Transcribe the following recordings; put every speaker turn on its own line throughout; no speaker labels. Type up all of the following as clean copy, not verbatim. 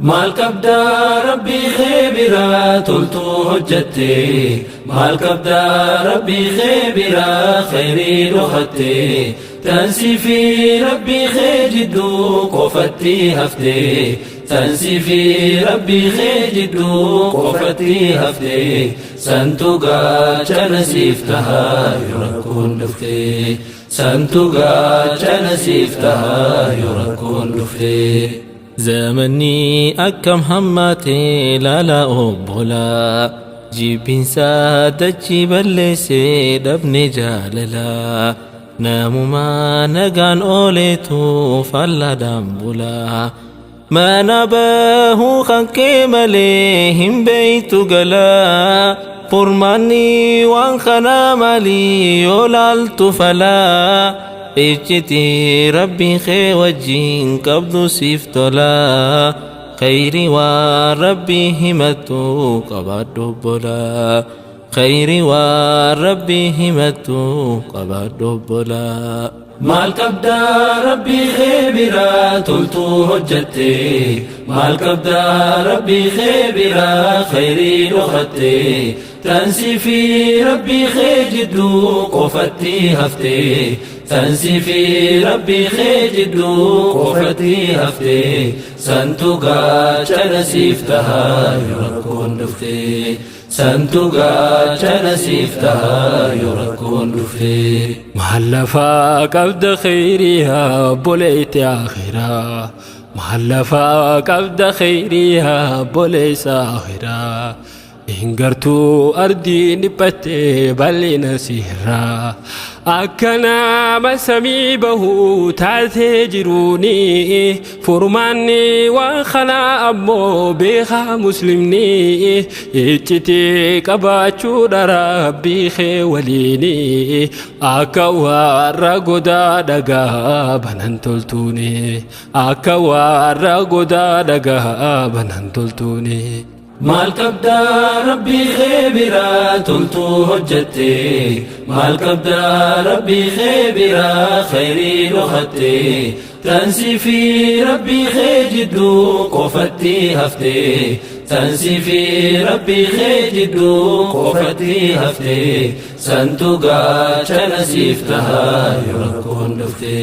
Maal qabdaa Rabbii kee biraa toltuu hojjatte? Maal qabdaa Rabbii kee biraa khayrii dhokatte? Tan si fi Rabbii kee jidduu qofatti hafte. Tan si fi Rabbii kee jidduu qofatti hafte. Santu gaachana siif taha yoo rakkoon dhufte. Santu gaachana siif taha yoo rakkoon dhufte. Zamanni akkam hammaatee laalaa obbolaa, jibbinsaa dachii balleessee dhabne jaalalaa. Namumaa nagaan ooleetu fallaadhaan bulaa. Mana bahuu kan kee malee hin beeytu galaa. Furmaanni waan kanaa maalii yoo laaltu falaa? Iccitii Rabbii kee wajjin qabdu siif tolaa. Khayri waan Rabbii himattu qabaadhu obbolaa. Khayri waan Rabbii himattu qabaadhu obbolaa. Maal qabdaa Rabbii kee biraa toltuu hojjatte? Maal qabdaa Rabbii kee biraa khayrii dhokatte? Tan si fi Rabbii kee jidduu qofatti hafte. Tan si fi Rabbii kee jidduu qofatti hafte. Santu gaachana siif taha yoo rakkoon dhufte. Santu gaachana siif taha yoo rakkoon dhufte.
Maal lafaa qabda khayriyaa obboleetti akhiraa? Maal lafaa qabda khayriyaa obboleessa akhiraa? Hin gartuu ardiin dhiphattee bal'ina siirraa. Akka nama samii bahuu taatee jiruuni, furmaanni waan kanaa ammoo beekaa muslimni iccitii qabaachuudha Rabbii kee waliini, akka warra godaa dhagaa banan toltuuni, akka warra godaa dhagaa banan toltuuni.
Maal qabdaa Rabbii kee biraa toltuu hojjatte? Maal qabdaa Rabbii kee biraa khayrii dhokatte? Tan si fi Rabbii kee jidduu qofatti hafte. Tan si fi Rabbii kee jidduu qofatti hafte. Santu gaachana siif taha yoo rakkoon dhufte.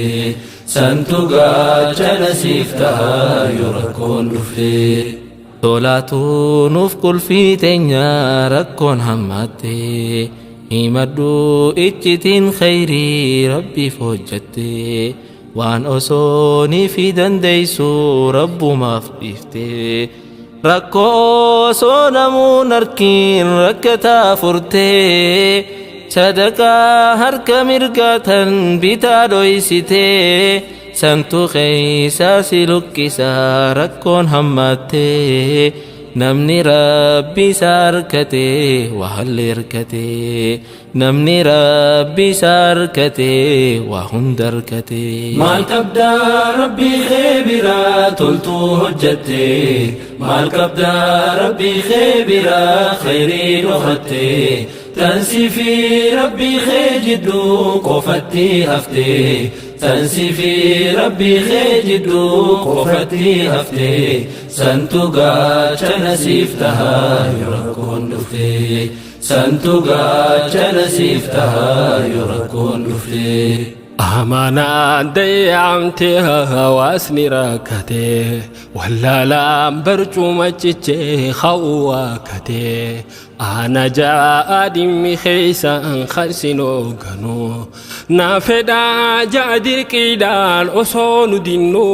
Santu gaachana siif taha yoo rakkoon dhufte. Tolaatu nuuf qulfii teenya rakkoon hammaatte. Himadhu iccitiin khayrii Rabbiif hojjatte. Waan osoo ni fi dandeessu Rabbumaaf dhiifte. Rakkoo osoo namuun harkiin rakkataa furte. Sadaqaa harka mirgaatan bitaa dhoysite. Santu keeysaa si luqqisaa rakkoon hammaatte. Namni Rabbi isa harkate waa hallee harkate. Namni Rabbi isa harkate waa hunda harkate. Maal qabdaa Rabbii kee biraa toltuu hojjatte? Maal qabdaa Rabbii kee biraa khayrii dhokatte? Tan si fi Rabbii kee jidduu qofatti hafte. Tan si fi Rabbii kee jidduu qofatti hafte. Santu gaachana siif taha yoo rakkoon dhufte. Santu gaachana siif taha yoo rakkoon dhufte.
Amanaan dayyamte hawaasni rakkate, wallaalaan barcuma cichee ka'uu waakkate. Ana ja'a dhimmi keessan karsin hoogganu na fedhaa ja'a dirqiidhaan osoo nu dinnu,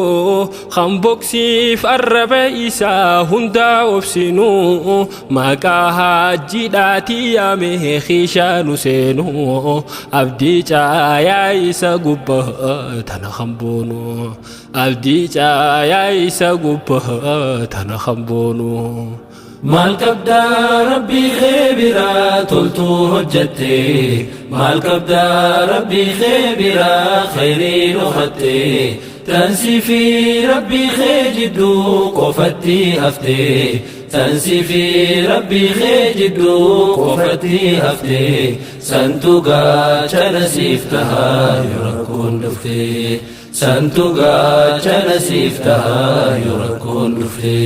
kan boksiif arraba isaa hundaa obsinu, maqaa hajjiidhaatii yaame kiishaa nu seenu, abdii caayaa isa gubbaa tana kan boonu, abdii caayaa isa gubbaa tana kan boonu.
Maal qabdaa Rabbii kee biraa toltuu hojjatte? Maal qabdaa Rabbii kee biraa khayrii dhokatte? Tan si fi Rabbii kee jidduu qofatti hafte. Tan si fi Rabbii kee jidduu qofatti hafte. Santu gaachana siif taha yoo rakkoon dhufte. Santu gaachana siif taha yoo rakkoon dhufte.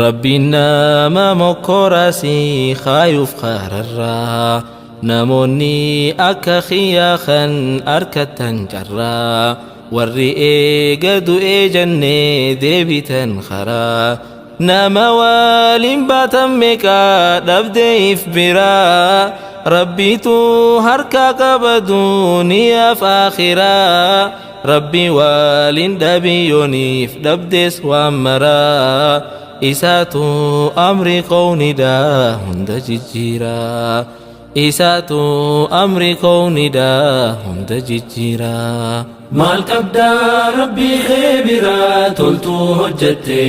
Rabbiin nama mokkoraasii kaayuuf kararraa, namoonni akka kiyyaa kan arkattan carraa, warri eega du'ee jennee deebitan karaa, nama waliin baatan meeqaa dhabdeef biraa, Rabbiitu harka qaba duniyaaf akhiraa, Rabbi waliin dhabiyooniif dhabdees waan maraa, isaatu amri qawniidhaa hunda jijjiiraa, isaatu amri qawniidhaa hunda jijjiiraa.
Maal qabdaa Rabbii kee biraa toltuu hojjette?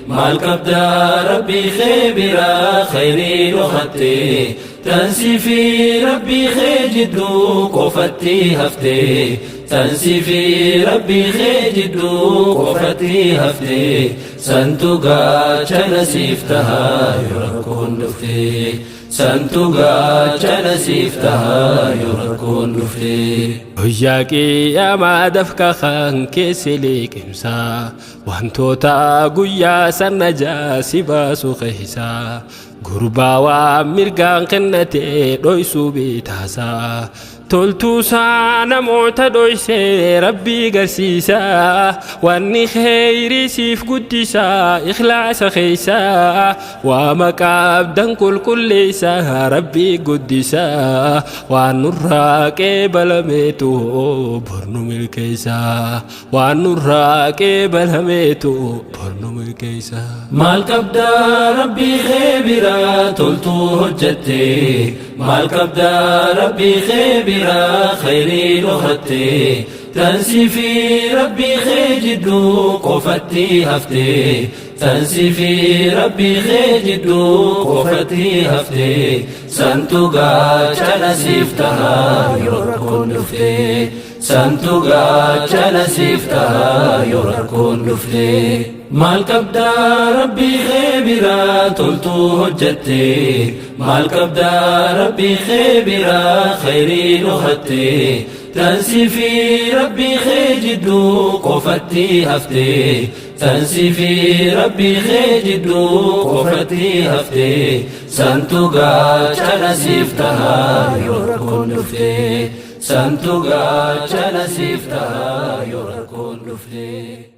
Maal qabdaa Rabbii kee biraa khayrii dhokatte? Tansii fi Rabbii kee jidduu qofatti hafte. Tansii fi Rabbii kee jidduu qofatti hafte. Santu gaachana siif taha yoo rakkoon dhufte. Santu gaachana siif taha yoo rakkoon dhufte.
Guyyaa qiyyamaa dafka kan keessi liqimsaa, wantoota guyyaa sana jaasi baasu keessa, gurbaa waan mirgaan kennate dhoysuu bitaasaa, toltuusaa namoota dhoysee Rabbii garsiisaa, wanni kheyrii siif guddisaa ikhlaasa keeysaa, waa maqaabdan qulqulleeysaa Rabbii guddisaa, waan nurraa qeebalameetu bornu milkeeysaa, waan nurraa qeebalameetu bornu milkeeysaa.
Maal qabdaa Rabbii kee biraa toltuu hojjette? Maal qabdaa Rabbii kee biraa khayrii dhokatte? Tansii fi Rabbii kee jidduu qofatti hafte. Tansii fi Rabbii kee jidduu qofatti hafte. Santu gaachana siif taha yoo rakkoon dhufte. Santu gaachana siif taha yoo rakkoon dhufte. Maal qabdaa Rabbii kee biraa toltuu hojjette? Maal qabdaa Rabbii kee biraa khayrii dhokatte? Tansii fi Rabbii kee jidduu qofatti hafte. Tansii fi Rabbii kee jidduu qofatti hafte. Santu gaachana siif taha yoo rakkoon dhufte. Santu gaachana siif taha yoo rakkoon dhufte.